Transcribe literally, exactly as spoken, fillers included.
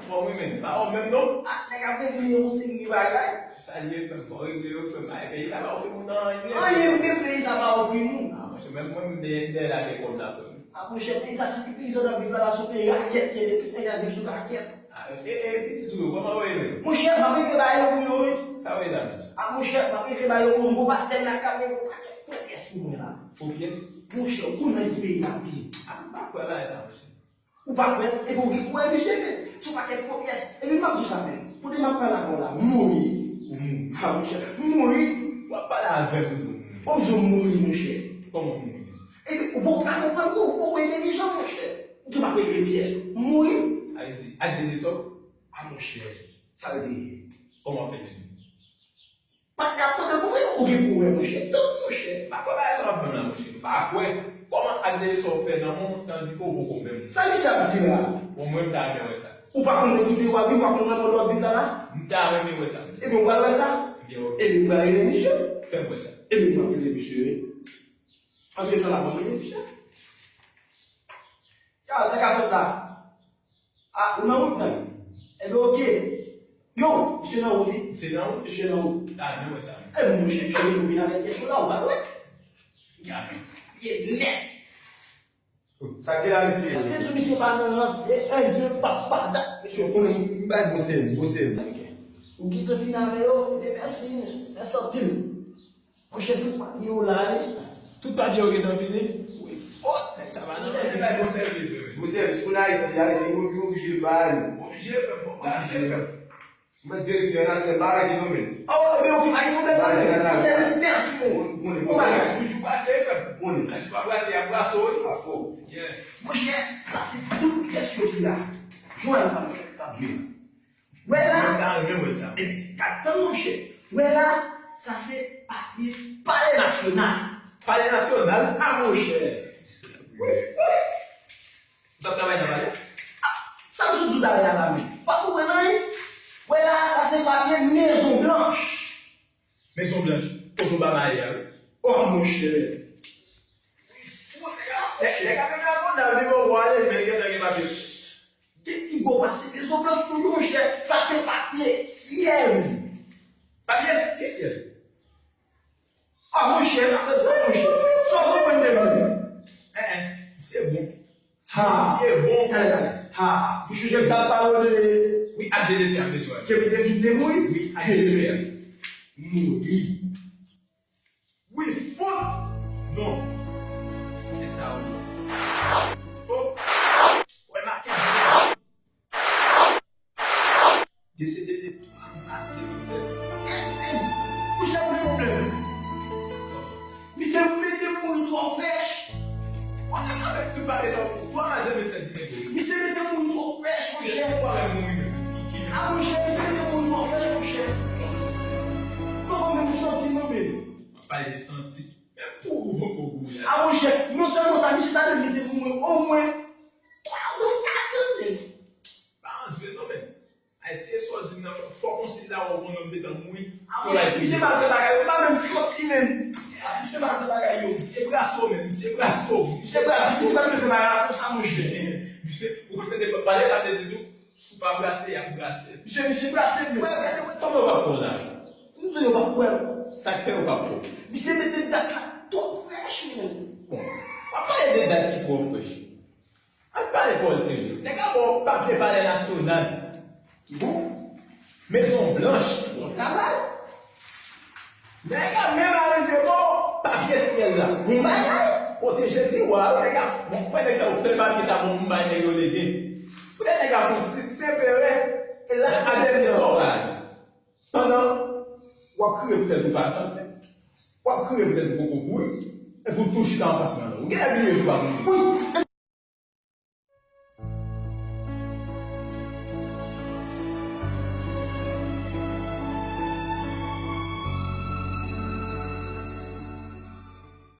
Fò w renmen l. Pa wè menm non. Ah, nèg ap regle yon seri de bagay. Sa l ye, frè m, fò w regle yo, frè m. Ay, peyi sa pa ofri moun anyen. Anyen, menm peyi sa pa ofri moun. Ah, monchè, menm mwen, m dèyè, m dèyè lage kò m la, frè m. Ah, monchè, peyi sa, si tout peyi sa w ap viv la, la, se yon peyi rakèt, ke tout nèg ap viv sou rakèt. Ah, e, e, pitit ou yo, kòman yo ye menm? Monchè, m ap regle bagay yo pou yo, wi. Sa w ye la menm? Ah, monchè, m ap regle bagay yo pou yo, m gon patnè m la k ap regle yon pakèt fo pyès pou mwen la. Fo pyès? Monchè, ou konn nan ki peyi n ap viv. Ah, m pa kwè bagay sa, monchè. Ou pa kwè, epi ou gen kouwè misye menm. Se yon pakèt fo pyès. Epi m ap di w sa menm. Kote m ap pale avè w la, m mouri. Ou mouri? Ha, monchè, m mouri. W ap pale avè m tou. Bon, m di w m mouri, monchè. Kòman w mouri? Epi ou poko ka konprann tou, ou poko entèlijan, monchè. M di w m ap regle pyès. M mouri. Sa vle di, ak de nesò? A, monchè, sa l te ye? Kòman w fè menm? Patnè ap kote pou mwen, ou gen pou wè, monchè. Tann, monchè. M pa kwè bagay sa w ap ban m la, monchè. M pa kwè. Kòman ak de sa w fè nan mwen, tandike w poko menm? Sa misye ap di la? Bon, mwen, m ta renmen wè sa. Ou pa konn nan ki peyi w ap viv, ou pa konn nan mond w ap viv la la? M ta renmen wè sa. Ebyen, ou pral wè sa? Ebyen, ok. Ebyen, ou pral rele misye. Fè m wè sa. Ebyen, ou pral rele misye, wi. Antretan la, ou pral rele misye. Ya, sa k ap fèt la? Ah, ou nan wout menm? Ebyen, oke. Yo, misye nan wout, wi. Misye nan wout? Misye nan wout. Ah, men wè sa. Ebyen, monchè, misye vin, ou vin avèk pyès ou la, ou pa wè? Gade. Ye nèt. Sa k gen la, mesye? Sa te di misye pa nan rans, e, en, de, pa, pa, dat. Mesye, fò nou, m bay bon seri, bon seri. Ok. Ou gentan fini avè yo, ebyen, mèsi, mèsi anpil. Monchè, tout papye yo la, wi. Tout papye yo gentan fini? Wi, fòk nèg sa pa nan sèvis. Bon sèvis, bon sèvis. Pou n Ayiti, Ayiti, ou oblije bay. Oblije fè, fò brase fè. Mwen verifye, an atè, pa rete non, men. Oh, men ou ki pa gen pwoblèm non, men. Bon sèvis, mèsi, men. Ou konnen, bon sèvis. Toujou brase fè. Ou konnen. Ayiti pa brase, y ap brase w, wi. Pa fò. Yeah. Monchè, sa se tout pyès yo ki la. Jwenn sa, monchè, k ap jwe la. Wè la. Mwen ta renmen wè sa. Ebyen, gad, tann monchè. Wè la, sa se papye Palè Nasyonal. Palè Nasyonal? A monchè. Wi, wi. Ou t ap travay nan palè? Ah, sa m sot di w talè a la menm. Ou pa konprann anyen? Wè la, sa se papye Mezon Blanch. Mezon Blanch, kote Obama ye a, wi. Oh, monchè. Wi, fou, nèg la, nèg la menm la konn al li bon wale, men gentan gen papye. Gen pi gwo pase Mezon Blanch toujou, monchè. Sa se papye syèl. Papye s-, ki syèl? Ah, monchè, pa fè m sa, monchè. Sa w konprann de mwen? En, en, misye bon. Ha. Misye bon. Talè, talè. Ha. Ou sonje m t ap pale w de... Wi, ak de desè, ak de desè. Ke m te kite mouri? Wi, ak de desè. Mouri. Wi, fout! Non. Nèg sa yo non. Oh. Wè make. Desede de twa mas de mil sèz. Monchè, mwen pwoblèm. Misye mete mouri twò frèch. Ou te ka fè tout bagay sa pou twa mas de mil sèz li te mouri. Misye mete mouri twò frèch, monchè. Ki lè mouri menm? Ki, ki lè? A, monchè, misye mete mouri twò frèch, monchè. Mwen menm santi non, men. Pale de santi. Men pou ou poko goumen. A, monchè, non sèlman sa, misye ta dwe mete mouri omwen twa zan, kat zan, men. Pa antre non, men. Ay, se sa w di m nan, fò, fò konsil la wè w, yon nonm te tann mouri. A, monchè, misye pa fè bagay yo, m pa menm santi, men. A, misye pa fè bagay yo. Misye brase w, men, misye brase w. Misye brase, misye pa dwe fè bagay la konsa, monchè. Misye, ou konnen de pale sa te di tou. Si w pa brase, y ap brase. Misye, misye brase, men. Wè, gade, wè, kòman w ap pran la? M di w yo p ap kwè. Sa k fè yo p ap kwè? Misye mete dat la twò frèch, men. Bon, w ap pale de dat ki twò frèch. Ann pale pawòl serye. Nèg la ba w papye Palè Nasyonal. Ki bon? Mezon Blanch. Bon travay. Nèg la menm arive ba w papye syèl la. Bon bagay. Kote Jezi wa, nèg la, bon, mwen nèg sa yo fè papye sa, bon, m bay nèg yo lege. Poutèt nèg la fè yon ti senpere, e la, a dènye sa w bay. Pandan w ap kriye poutèt ou pa santi, w ap kriye poutèt ou poko mouri, epi w tou chita anfas mwen la. Ou genlè bliye jou a mouri. Wi,